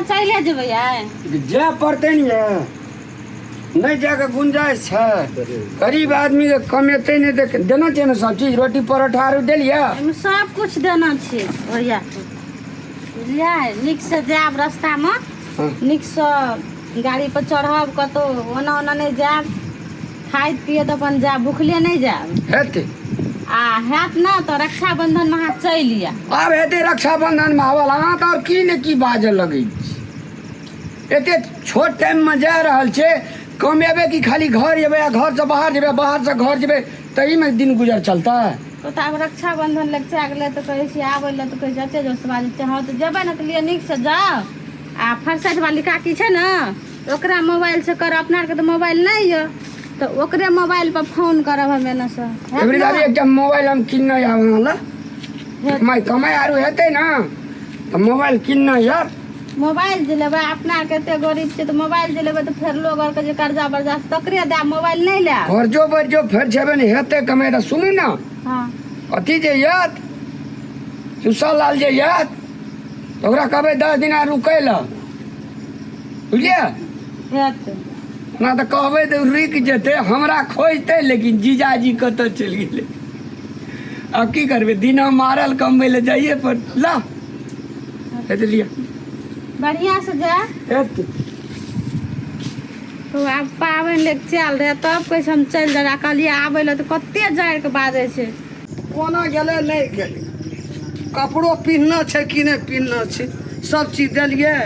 अहाँ चलि जेबै आइ? जाय पड़तै ने ये, नहि जायके गुंजाइश छै। गरीब आदमीके कमेतै नहि तऽ देना छै ने सब चीज, रोटी परोठा आरो देलियै। एहिमे सब कुछ देना छै भैया के, बुझलियै? नीकसँ जायब रस्तामे, नीकसँ गाड़ी पर चढ़ब, कतहु ओना ओना नहि जायब, खाइत पियत अपन जायब, भुखले नहि जायब। हेतै। आ हैत ने तऽ रक्षाबंधनमे अहाँ चलि आयब। आब हेतै रक्षाबंधनमे आवल। अहाँ तऽ आओर की ने की बाजऽ लगै छी। एते छोट टाइममे जा रहल छै, कमेबै कि खाली घर जेबै आ घरसँ बाहर जेबै, बाहरसँ घर जेबै, तहीमे दिन गुजर चलतै। ओ तऽ आब रक्षाबंधन लग गेलै तऽ कहै छी आबै लए, तऽ कहै छै एते जोरसँ बाजै छै। हँ, तऽ जेबै ने तऽ लिअ, नीकसँ जाउ। आ फरसठ वाली काकी छै ने, ओकरा मोबाइलसँ करब। अपना आरके तऽ मोबाइल नहि यऽ, तऽ ओकरे मोबाइल पर फोन करब हम एने से। हैत एबरी ने? दादी, एकटा मोबाइल हम किनने आब अहाँ लए। कमाइ कमाइ आरू हेतै ने तऽ मोबाइल किनने यार। मोबाइल जे लेबै, अपना आरके एते गरीब छियै तऽ मोबाइल जे लेबै तऽ फेर लोग आरके जे कर्जा बर्जा छै तकरे देब, मोबाइल नहि लेब। कर्जो बर्जो फेर छेबे नहि हेतै कमाइ तऽ। सुनू ने। हँ। अथी जे याद चूसा लाल जे याद, तऽ ओकरा कहबै 10 दिना रुकै लए, बुझलियै? हेतै। ओना तऽ कहबै तऽ रुकि जेतै, हमरा खोजतै, लेकिन जीजाजी कतऽ चलि गेलै? आब की करबै, दिना मारल कमबै लए जाइए पर ला हेतै लिअ। बढ़िआँ से जा। हेतै। तो आब पाबनि लेके चल रहे, तब कहै छै हम चलि जाय। कहलियै आबै लए तऽ कते जाड़िके बाजै छै। कोना गेलै नहि गेलै, कपड़ो पिन्हना छै कि नहि पिन्हना छै, सब चीज देलियै।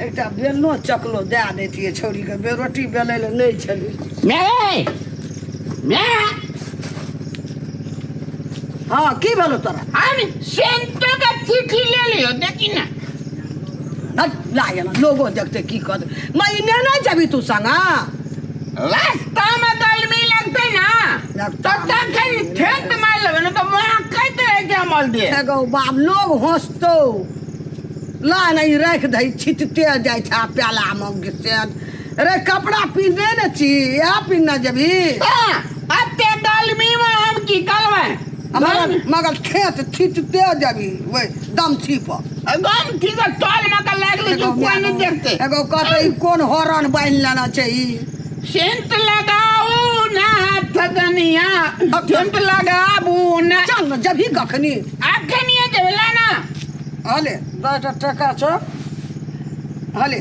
एकटा बेलनो चकलो दए दैतियै छौड़ीके, बे रोटी बेलै लए नहि छलै। माय, माय। हँ, की भेलो तोरा? हम सेंटो के चिट्ठी ले लियो, देखी ना। हट, लागल लोगो देखते की कहते। मैं ई नेने जेबी तू संगा? रास्ता में गर्मी लगते ना, तो तखन ठेंट मार लेबै ना तऽ वहाँ कहते है कि हम दे। एगो बाप, लोग हंसतो। ला ने, ई राखि दही, छिटते जाइ छै प्यालामे सेंट। रे, कपड़ा पिन्हने ने छी, इएह पिन्हने जेबही? अते गर्मी में हम की करबै? आ मगर मगर खेत छिटते जेबही ओहि दमछी पर। गम ठीक है, टोल में का लागले जो कोई नहीं देखते। एगो कहते ई कोन हॉर्न बान्हि लेना छै ई। सेंट लगाऊ ना ठगनिया, सेंट लगाबू ना। चल ने, जबही कखनी? अखनिए जेबला ना। हले, 10टा टका छौ, हले,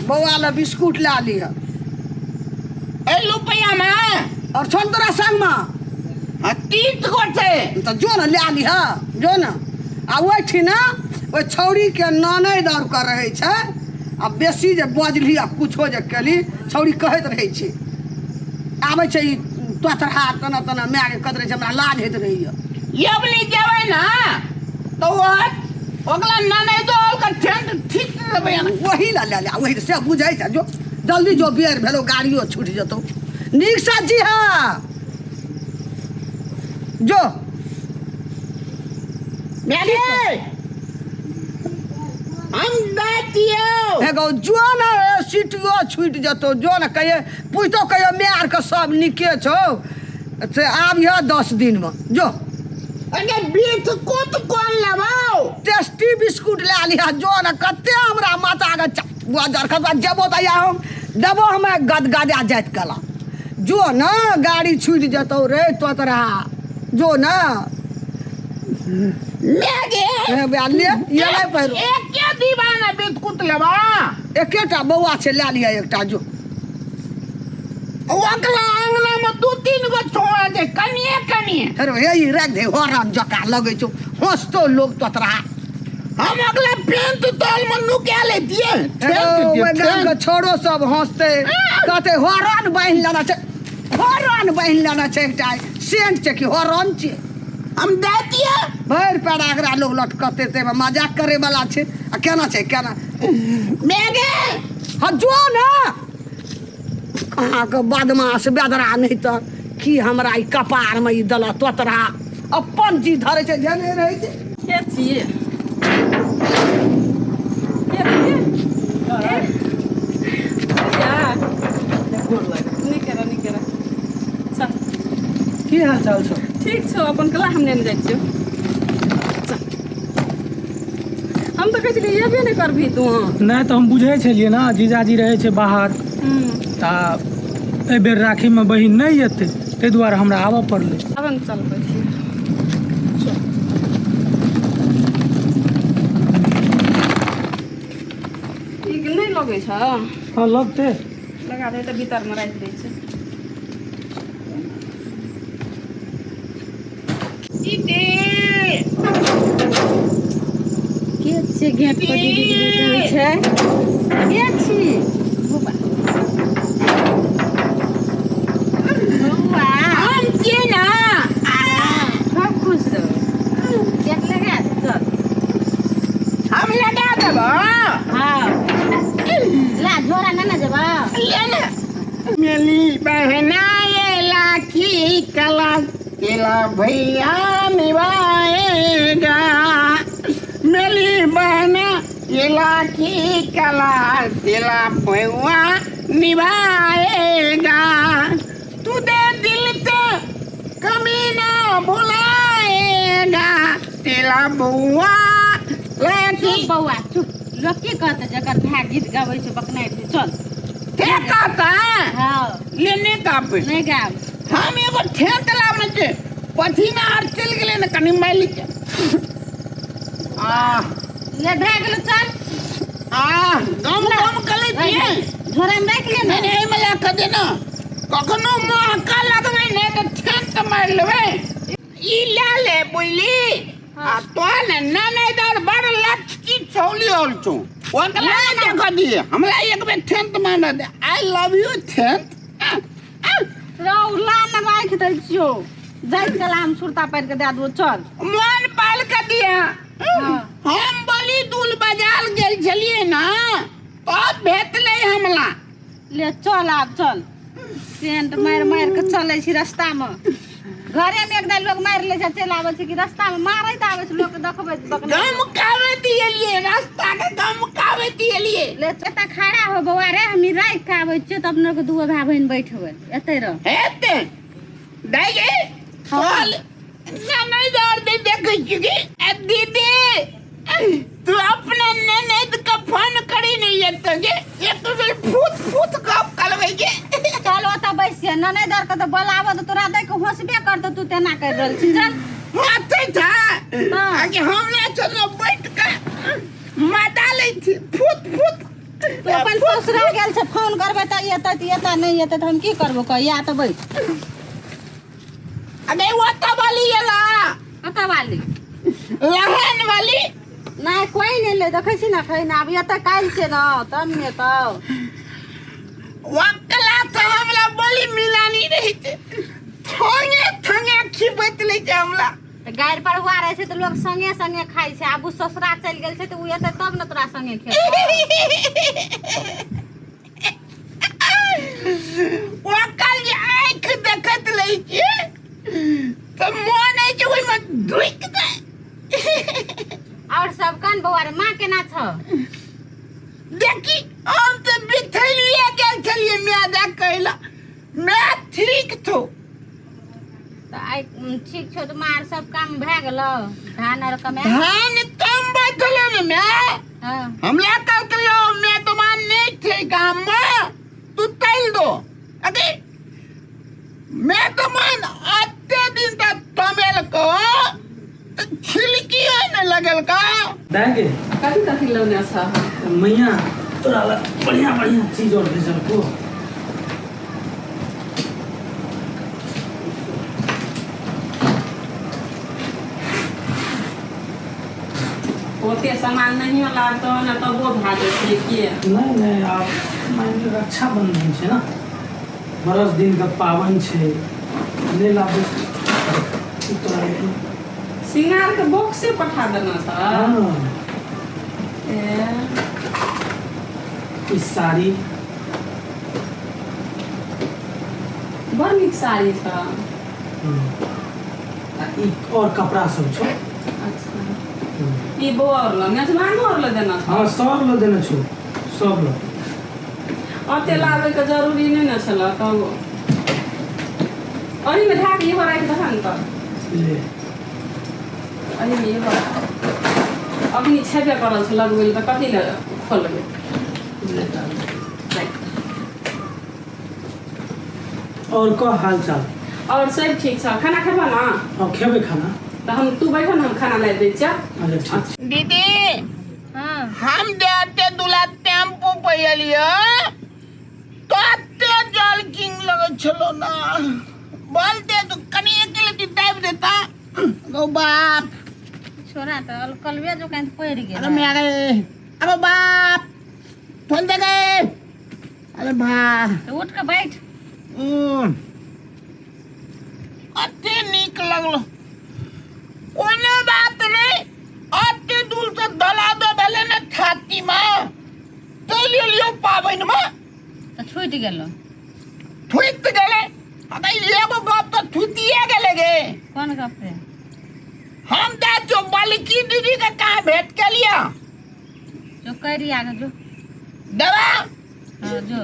बौआ लए बिस्कुट लए लिह। ए रुपया में? और छौ ने तोरा संगमे? हाँ, 30 गो छै। तऽ जो ने, लए लिह, जो ने। आ ओहिठिना ओहि छौड़ीके ननैद आओर के रहै छै। आ बेसी जे बजली आ कुछो जे केली, छौड़ी कहैत रहै छै, आबै छै ई तोतरा तना तना मायके कहैत रहै छै, हमरा लाज होइत रहैए। यवली जेबै ना तऽ ओ ओकरा ननैदो ओकर ठेंट ठीक देबै। वही ला ले ले, वही से बुझै छै। जो जल्दी जो, बेर भेलो, गाड़ियो छूटि जेतौ। नीकसँ जी। हाँ, जो। माय, हम दै दियौ। एगो जो ने, सीटियो छूटि जेतौ, जो ने। कहिए पुछतो, कहियो माय आरके सब नीके छौ से आबिह 10 दिनमे, जो। अगे बिस्कुट कोन लेबौ? टेस्टी बिस्कुट लए लिह, जो ने। कते हमरा माथा के जरखत जेबो तऽ हम देबो, हमरा गदगदा जाइत कला। जो ने, गाड़ी छूटि जेतौ रे तोतरा, जो ने। ले गे। हे बे, ले ये पहिरो। एके दीवाना बिस्कुट लेबा? एकेटा बौआ छै, लए लिअ एकटा, जो। ओकरा अंगना में दू तीन गो छोड़ा दे, कनिए कनिए। हेरो, हे, ई राखि दे, हरन जकाँ लगै छौ, हँसतो लोग तोतरा। हम अगला पेंट तल में नुका लेतिए। ओहि गामके छोड़ो सब हँसतै, कहतै हरन बान्हि लेना छै, हरन बान्हि लेना छै। एकटा सेंट छै कि हरन छै? हम दैतिए। भरि पैरा एकरा लोग लटकते, ताहिमे मजाक करे वाला छै। आ केना छै, केना? मेगे। हाँ, जो ने। अहाँके बदमाश बेदरा, नहि तऽ की हमरा ई कपारमे ई देलक तोतरा? अपन जी धरै छै, धेने रहै छै। के छियै? के छियै? भैया, नीक रह, नीक रह। चल। की हाल चाल छौ? ठीक छौ, अपन कला। हम नेने जाइ छियौ, चल। हम तऽ कहै छलियै एबे नहि करबही तू। नहि तऽ हम बुझै छलियै ने, जीजाजी रहै छै बाहर, तऽ एहि बेर राखीमे बहिन नहि एतै, ताहि दुआरे हमरा आबऽ पड़लै। आब ने चलबै छी। ई नहि लगै छौ? हँ, लगतै। लगा दे तऽ भीतरमे राखि दै छै। दीदी। के छियै गेट पर दीदी दीदी कहै छै? के छी बौआ? बौआ। हम छियै ने। सब खुश रहो। गेट लगा दे, चल। हम लगा देबो। हाँ, ला झोरा। नहि ने जेबऽ? ले ने। मेली बहना ये लाखी कला तेला भैया निभाएगा। मेली बहना ये लाखी कला तेला भैया निभाएगा। तू दे दिल ते कभी ना भुलाएगा तेला बउआ लाखी। चुप बौआ, चुप। लोक की कहतै, जकर भाय गीत गाबै छै, बकनाइ छै? चल। ते कहता। हँ। लेने का पे। नहि गायब। हम एगो ठेक लाबने छै, पसीना आर चलि गेलै ने कनि मालि के आ। ले, भए गेलो, चल। आ गम गम कलै छियै। झोरामे राखि ले। नहि। ने। नहि, एहिमे लए कऽ दे ने। कखनो महका लगबै ने तऽ ठेक मारि लेबै। ई लए ले, बुझली? आ तो ने ननैदर बड़ लटकी छौली होल छौ, ओकरा नहि देख दिए। हमरा एक बेर ठेंत मारने दे। I love you ठेंत। रौ, ला ने, राखि दै छियौ। जाइत काल हम सुरता पारि कऽ दए देबो, चल। मोन पाल के दिया। हाँ। हम बली दूल बाजार गेल छलियै ने, तब भेटलै हमला। ले चल, आब चल। सेंट मारि मारि कऽ चलै छी रस्तामे। घरेमे एक दाइ लोग मारि लै छै, चलि आबै छै कि रस्तामे मारैत आबै छै लोक देखबै बकना। गम काबैत एलियै, रास्ता के गम काबैत एलियै। ले, एतऽ खड़ा हो बौआ रे, हम ई राखि कऽ आबै छियौ, तऽ अपने के दूगो भाय बहिन बैठबै। एतै रह। हेतै दाइ गे। चल ननैद दर दे, देखै छी कि ए दीदी, तू अपना ननैद के फोन करी नहीं एतऽ गे, एक बेर फूत फूत गप करबै गे। चल, ओतऽ बैसिए। ननैद आर के तऽ बोलाबऽ तऽ तोरा देख कऽ हँसबे करतौ। तू तेना करि रहल छी, चल। हँसै था। हाँ। आगे हमरा चलो बैठ के मजा लै छी फूत फूत। तू अपन ससुरा गेल छै, फोन करबै तऽ एतै तऽ एतै, नहि एतै तऽ हम की करबो? कह या तऽ बैठ। अरे ओतऽ वाली एला। कतऽ वाली? लहन वाली। नहि, कोइ नहि ले। देखै छी ने, एखन आब एतऽ काल्हि छै ने, तब ने एतौ। ओकला तऽ हमरा बड़ी मिलानी रहै छै, थंगे थंगे खिबैत लै छै हमरा। तऽ गारि पर हुआ रहै छै तऽ लोक संगे संगे खाइ छै। आब ओ ससुरा चलि गेल छै तऽ ओ एतै तब ने तोरा संगे खेतौ। ओकर जे आँखि देखैत रहै छियै तऽ मोन होइ छै ओहिमे ढुकि जाय। आओर सब कन बौआ रे, माँ केना छौ? देखी, हम तऽ बिथलिए गेल छलियै माय दए कहला। माय ठीक छौ। तऽ आइ ठीक छौ तऽ माँ आर सब काम भए गेलौ? धान आर कमाए? धान कम बैठलो ने माय। हँ। हमरा कहलकै मैं तुम्हार नहीं थे गाम में, तू तैल दो। अरे मैं तो मान अते दिन तक तमेल को तो खिड़की ने लगल का। दाइ गे। कथी कथी लौने छह? मैया तोरा लग बढ़िया बढ़िया चीज और भेजलको। ओते सामान नहियो लागतो ने तबो भए जेतै की? नहि नहि, आब मानि लिअ रक्षाबंधन छै ने, बरस दिनके पाबनि छै, नहि लाबै ई तोरा लेल। सिंगारके बॉक्से पठा देना छह? हाँ। ए। ई साड़ी। बड़ नीक साड़ी छह। आ ई और कपड़ा सब छौ। अच्छा, ई बौआ और लग मेजबानो और लग देना छह? हाँ, सब लऽ देने छौ, सब लऽ। ओते लाबैके जरूरी नहि ने छलै तब। एहिमे धए कऽ इहो राखि दहन तऽ। ले। एहिमे इहो राख। अखनी छेबे करल छै लगबै लए तऽ कथी लए खोलबै राखि। और कह हाल चाल। और सब ठीक छ। खाना खेबह ना? हाँ, खेबै खाना। तऽ हम तू बैठो ने, हम खाना लाबि दै छियौ। अच्छा ठीक छै। दीदी। हाँ। हम जाते दुला टेम्पू पे एलियो तते जल किंग लगै छलो ना, बोलते तू कनी एक लती दाबि देता गौ बाप। छोरा तऽ अलकलबे जोकान पड़ि गेल। अरे मैं अरे अरे बाप थोन दे गए अरे भा। तऽ उठ के बैठ। अते नीक लगलो, कोनो बात नहीं, अते दूर से दला दो भेले ने छाती में चलि एलियो पाबनि में। तऽ छूटि गेलो। थुति गेलै। अरे एगो गप तऽ थुतिए गेलै गे। कोन गप रे? हम तऽ जो बलकी दीदी के कहाँ भेंट केलियै। जो करि आगे जो। देबा। हाँ जो।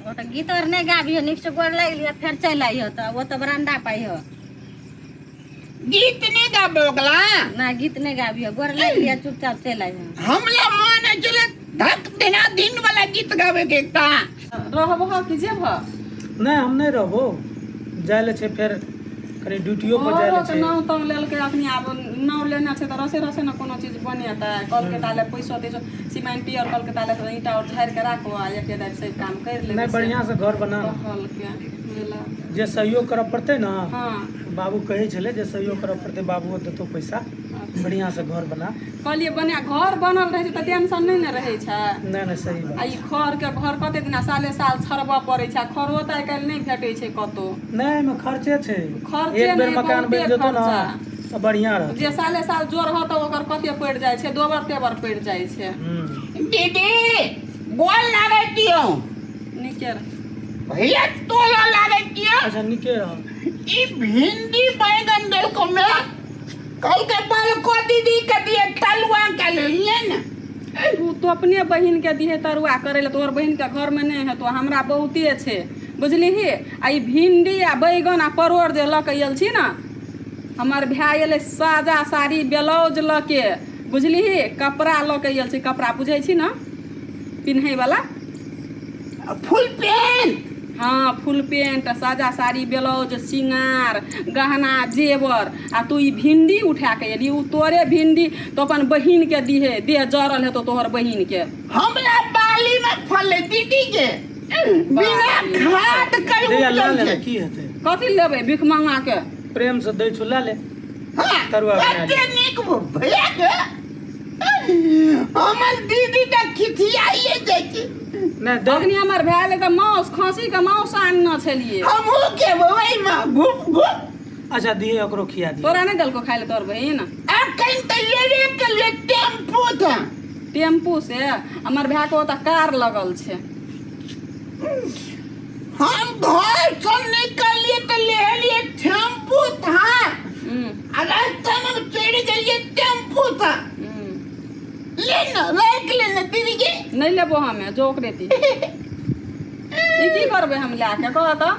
ओ तऽ गीत आर नहि गाबिहो, नीक से गोर लागि लिअ, फेर चलि अइहो तऽ ओ तऽ बरामदा पाइहो। गीत नहीं गाबे ओकला? ना, गीत नहीं गाबिहो, गोर लागि लिअ, चुपचाप चलि अइहो। हमला मन है चले धक दिना दिन वाला गीत गाबे के एकटा। रहबह कि जेबह? नहि, हम नहि रहबो, जाइ लए छै फेर कनि ड्यूटियो पर जाइ लए घरोके छै। नाव ताव लेलकै अखनी, आब नाव लेने छै तऽ रसे रसे ने कोनो चीज बनेतै। कहलकै ताले पैसो तैसो सीमेंटी और कहलकै ताले ईंटा और झाड़ि के राखो आ एके दाबि सब काम करि लेबै। नहि, बढ़िआँ से घर बना। कहलकै बुझला। जे सहयोग करऽ पड़तै ने। हाँ। बाबू कहै छलै जे सहयोग करऽ पड़तै, बाबूओ देतौ पैसा, बढ़िआँ से घर बना। कहलियै बना, घर बनल रहै छै तऽ टेंशन नहि ने रहै छै। नहि नहि, सही आ बात। ई खरके घर कते दिना साले साल छड़बऽ पड़ै छै, आ खरो तऽ आइ काल्हि नहि भेटै छै कतौ। नहि, एहिमे खर्चे छै। खर्चे एक बेर नहि, मकान बहुते बनि जेतौ ने खर्चा। तऽ बढ़िआँ रहतौ। जे साले साल जोड़ तऽ ओकर कते पड़ि जाइ छै, दोबर तेबर पड़ि जाइ छै। दीदी, गोल लागै दियौ। नीके रह। भैया, तोला लागै दियौ। अच्छा, नीके रह। ई भिंडी बैगन देलको में कल के बलको दीदी के दिए तलुआ के ले ने। तू तो अपने बहिन के दिहे तरुआ करे ले, तोहर बहिन के घर में नहीं हेतो, हमरा बहुते छै बुझलिही। आ ई भिंडी आ बैगन आ परोड़ जे लऽ के आयल छी ने, हमर भाय एलै साजा साड़ी ब्लाउज लऽ के, बुझलिही, कपड़ा लऽ के आयल छै। कपड़ा बुझै छी ने, पिन्है वाला। Full pant. हाँ, फुल पेंट, साजा साड़ी, ब्लाउज, सिंगार, गहना जेवर। आ तू ई भिंडी उठा के एली, उ तोरे भिंडी तो अपन बहिन के दिहे, देह जरल हेतो तोहर बहिन के। हमरा बाली में फले दीदी के बिना खाद के दे, लऽ उपजल ले। छै। की हेतै? कथी लेबै भिख मंगा के? प्रेम से दै छौ, लए ले। हाँ, तरुआ बना ले। कते नीक भैया के, हमर दीदी तऽ खिसियाइए जाइ छै। नहि दे। अखनी हमर भाय ले तऽ माउस, खसी के माउस आनने छलियै। हमहूँ खेबै ओहिमे घुप घुप। अच्छा, दिहे, ओकरो खिया दिहे। तोरा नहि देलको खाय ले तोहर बहिन? अखन तऽ लेबे केलियै टेम्पू था। टेम्पू से हमर भाय के ओतऽ कार लगल छै। हम घर से निकलिए तऽ लेलिए टेम्पू था। आ रास्ता में चढ़ि गेलिए टेम्पू था। ले न, राखि ले न दीदी के। नहि लेबो हमे, जो ओकरे दी। ई की करबै हम लए के, कह तऽ?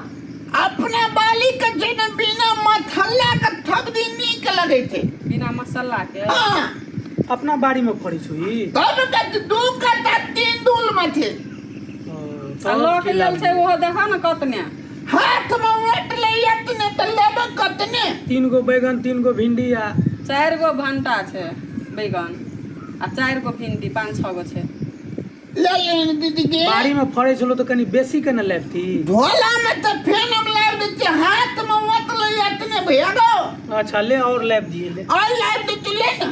अपना बाली के छै ने, बिना मसाला के सब्जी नीक लगै छै। बिना मसाला के? हाँ। अपना बाड़ी में फड़ी छौ ई? तब के दू कट्ठा तीन दूल में छै। ओ, आ तब लऽ की के आयल छै लाभ? ओहो देखऽ ने कतने। हाथ में ओट ले एतने तऽ लेबै कतने? तीन गो बैगन, तीन गो भिंडी आ चारि गो भंटा छै बैगन आ चारि गो भिंडी, पाँच छओ गो छै। ले ले दीदी के। बाड़ी में फड़ै छलो तऽ कनि बेसी के ने लाबिती। झोला में तऽ फेन हम लाबि दै छियै, हाथ में ओट ले एतने भैया गो। अच्छा, ले, और लाबि दिए, ले। और लाबि दै छियै, ले ने,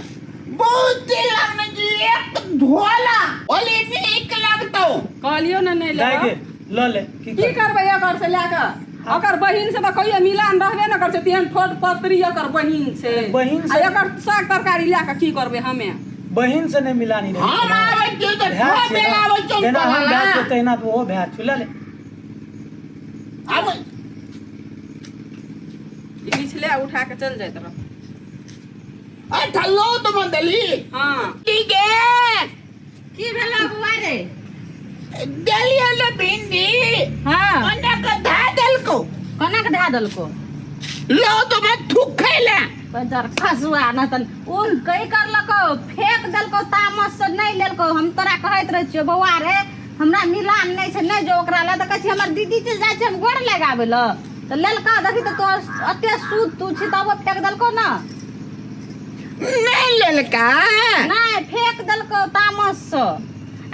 बहुत लगने जी एक झोला ओले नीक लगतौ। कहलियौ ने नहि दाय लेबऽ। गे, लऽ ले, की की करबै? करबै एकर से लए कऽ? ओकर बहिन से तऽ कहियो मिलान रहबे ने करै छै, तेहन ठोट पत्री एकर बहिन छै। बहिन से- आ एकर साग तरकारी लए कऽ की करबै हमे? बहिन से नहि मिलानी रहै हम छै ने। आबै छियै तऽ भाय छओ छियै बेर ने। आबै छियै। जेना हम तोरा भाय छियै तहिना तऽ ओहो भाय छौ, लऽ ले। आबै। ई पिछले उठा कऽ चलि जाइत रह। अच्छा, लौट में देली। हाँ। ठीक है। की भेलो बुआ रे? देलियै ने भिंडी। हाँ। ओना के धए देलको। कोना के धए देलको? लौट में थुकै ले। बजर खसुआ न तन ओ कई करलको, फेंक देलको, तामस से नहि लेलको। हम तोरा कहैत रहै छियौ बौआ रे, हमरा मिलान नहि छै, नहि जो ओकरा लए। तऽ कहै छै हमर दीदी चलि जाइ छै, हम गोर लगाबै लए तऽ लेलका। देखी तऽ तोर एते सूद तू छी तबो फेंक देलको ने। नहि लेलका? नहि, फेंक देलको तामस से।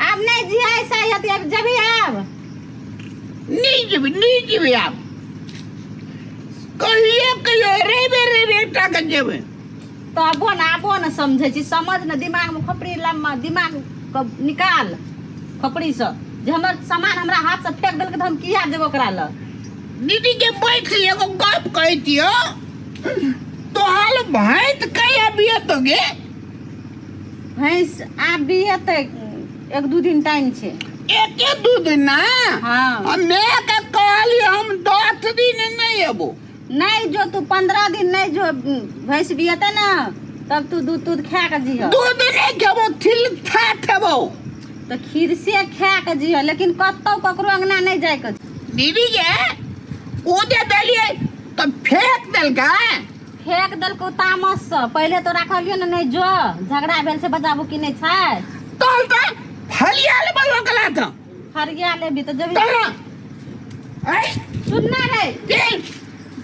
आब नहि जियाइ साइ हती, आब जबी आब। नहि जेबै, नहि जेबै आब। कहियो कहियो रेबे रेबे एकटा के जेबै। तऽ आबो ने, आबो ने समझै छी, समझ ने, दिमागमे खोपड़ी लम्बा दिमाग के निकाल खोपड़ीसँ जे हमर सामान हमरा हाथसँ फेंक देलकै तऽ हम किया जेबै ओकरा लग। दीदी के बैठ एगो गप कहै छियौ, तोहर भैंस कहिया बियतो गे? भैंस आब बियेतै, एक दू दिन टाइम छै। एके दू दिन ना? हाँ। हमे के कहली हम 10 दिन नहीं एबो। नहीं जो तू 15 दिन नहीं जो, भैंस बियेतै ना तब तू दूध तूध खा के जिह। दूध नहीं खेबो, थिल खा खेबो। तो खीर से खा के जिह, लेकिन कतौ ककरो अंगना नहीं जाय के। दीदी के ओ दे देलिए तो फेंक देलकै। फेंक देलको तामस से। पहिले तो राखलियो ने नहीं जो, झगड़ा भेल छै बचाबू की नहीं छै। तोल तो फलिया ले बलवा कला था। फरिया लेबी तो जबी। तोल ना। ऐ सुनना रे। के?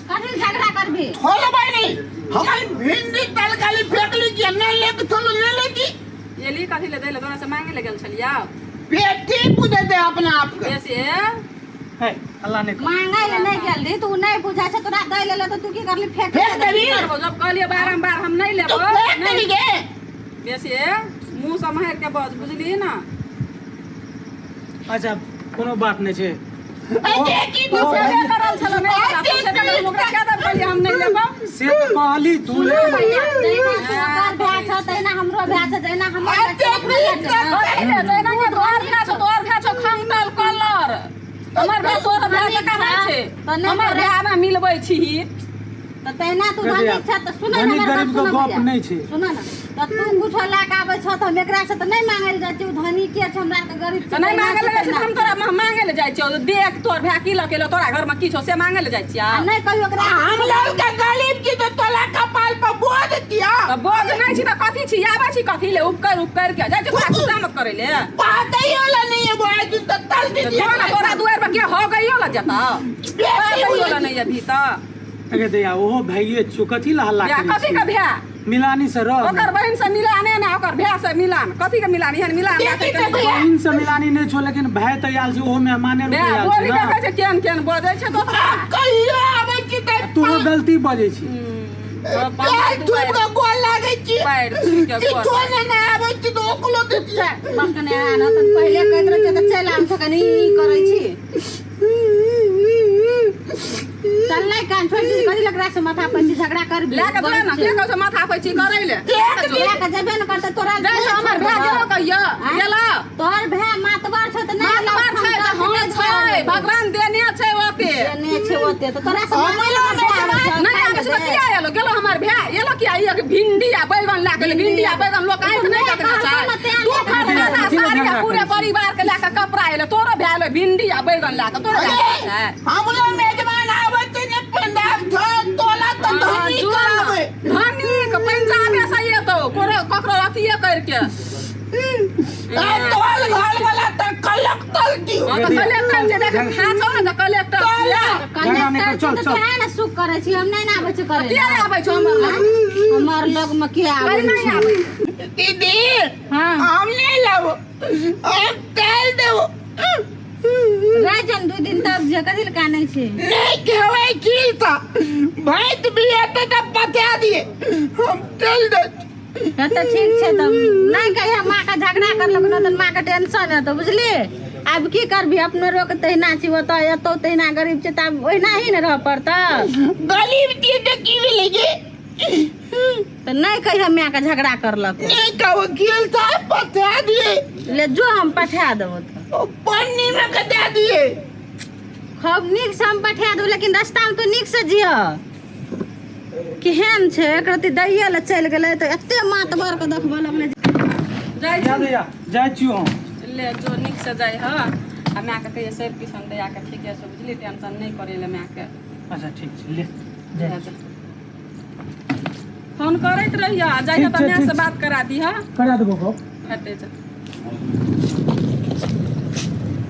कथी झगड़ा करबी? थोलो भाई नहीं, हमारी भिंडी तलकाली फेंक ली कि नहीं लेके थोलो नहीं लेती। एली कथी ले दै ले, तोरा से मांगे ले गेल छलिया। पेटी पूजे दे अपना आप के। बेसी है अल्लाह ने मांगे ले नहीं गेल रही, तू नहीं बुझा छै तोरा दै ले तो तू की करली? फेंक फेंक देबी। करबो जब कहलिए बारम्बार हम नहीं तो लेबो। फेंक देबी गे। बेसी मुंह सम्हारि के बज, बुझली ना? अच्छा कोनो बात नहीं छै। अरे की तू तो सेवे करल छलो नहीं गेला, तू सेवे करल, ओकरा क्या दब कहलिए हम नहीं लेबो। से तऽ कहली तू ले। भैया, जहिना तू ओकर भाय छौ तहिना हमरो भाय छौ, जहिना हमर भाय छौ, तहिना ओकरो भाय छौ। कथी ले जहिना के तोहर भाय छौ, तोहर भाय छौ खंगटल कलर, हमर भाय तोहर भाय जकाँ नहि छै। तऽ नहि हमर भाय मे मिलबै छीही तऽ तहिना तू रे धनिक भैया, छ तऽ सुन धनिक गरीब के गप नहि छै। सुन ने, तऽ तू कुछो लए कऽ आबै छौ तऽ हम एकरा से तऽ नहि मांगै लए जाइ छियै। ओ धनिके छै, हमरा आरके गरीब छै। तऽ नहि तहिना मांगे लए छै, जाइ छियै तऽ तहिना हम तोरा मांगे लए जाइ छियौ? देख तोहर भाय की लऽ के एलौ, तोरा घरमे की छौ से मांगे लए जाइ छियौ? आ नहि कहियो ओकरा। हम लोग के गरीब की तो तोला कपाल पर बोझ दिया। तऽ बोझ नहि छी तऽ कथी छी? आबै छी कथी ले उपकर उपकर के जाइ छी तोरा खुशामद करै ले? बात ही वाला नहीं है वो आज तो तल तऽ दीजिए। जो ने तोरा दुआरि पर के हो गइयो लए जेतौ, गइयो लए नहि अभी तऽ। अगे दैया, ओहो भाइये छियौ, कथी ला हल्ला भैया करै कथी के छी? भैया? मिलानी से रह। ओकर बहिन से मिलाने ने, ओकर भाय से मिलान, कथी के मिलान? एहन मिलान राखै के नहि। बहिन से मिलानी नहीं छौ, लेकिन भाय तऽ आयल छै, ओहो मेहमाने रूपे भैया आयल बोली छै के ना। कहै छै केहन केहन बजै छै तो। कहियो आबै छी तऽ तोहो गलती बजै छी। पैर छुबि कऽ गोर लागै छी। पैर छुबि कऽ गोर। किछो नहि ने आबै छी तऽ ओकरो दैतियै। बकने आन तऽ पहिले कहैत रहै छै तऽ चलि आब छै, कनि ई करै छी। चल नहि कान छोड़ि दे, कथी लग से माथा पर छी झगड़ा कर। लए कऽ जो ने, के कहै छै माथा पर छी करै ले? लए कऽ जेबे ने करतै तोरा। जाइ छै हमर भाय गेलो कहियो गेलो? तोहर भाय मातबर छौ तऽ नहि मातबर छै तऽ हम छै, भगवान देने छै ओते। देने छै ओते तऽ तोरा से मांगे लए भाय आबै छौ, नहि आबै छै तऽ किया एलो गेलो हमर भाय एलो किया? एक भिंडी आ बैगन लए गेलै, भिंडी आ बैगन लोक आँखि नहि देखने छै। दू खर सादा साड़ी आ पूरे परिवार के लए कऽ कपड़ा एलै, तोरो भाय एलै भिंडी आ बैगन लए कऽ, तोरो भाय छै? हमरो मेजबान आबै छै ने पंजाब छौ तोला तऽ धनी कराबै। धनिक पंजाबे से एतौ ककरो ककरो अथिये करके। आ तोल घर वाला तऽ कलक तल दियौ। हँ तऽ कलेक्टर छै, देख भाय छौ ने तऽ कलेक्टर छियै। झगड़ा नहि कर, कलेक्टर चल, छै तऽ चल। तोहे ने सुख करै छी, हम नहि ने आबै छी करै। किया आबै छौ हमर लग? हमर लग मे के आबै नहि छै? आबै। दीदी। हाँ। हम नहि लेबो, हम चल देबो। राजन 2 दिन तब जे कथी लए कानै छै? नहि खेबै खीर तऽ भैंस भी हेतै तऽ पचा दिए, हम चल दै। हँ तऽ ठीक छै, तब नहि कहिया माँ के झगड़ा करलक ने तऽ माँ के टेंशन हेतौ, बुझली? आब की करबी, अपनो रोक तहिना छी, ओतऽ एतौ तहिना गरीब छै तऽ आब ओहिना ही ने रहऽ पड़तौ। गरीब छियै तऽ की भेलै गे? तऽ नहि कहिया माय के झगड़ा करलक। नहि कहू, खीर साहब पचा दिए। ले जो, हम पठा देबो तऽ। ओ पन्नी में के दे दिए। खूब नीक से हम पठा देबो, लेकिन रास्तामे तू नीक से जिह। केहन छै, एक रत्ती दैये लए चलि गेलै तऽ एते मातबर के देखबऽ लगलै। जाइ जा छी। दैया, जाइ छियौ हम। ले जो, नीक से जाइ ह आ मायके कहिए सब किछु हम दैया के ठीके छै, बुझली? टेंशन नहि करै ले मायके। अच्छा ठीक छै, ले जाइ छी। फोन करैत रहिए आ जाइए ठीक तऽ छै, माय ठीक से छै। बात करा दिहऽ करा देबो गप। हटे जा।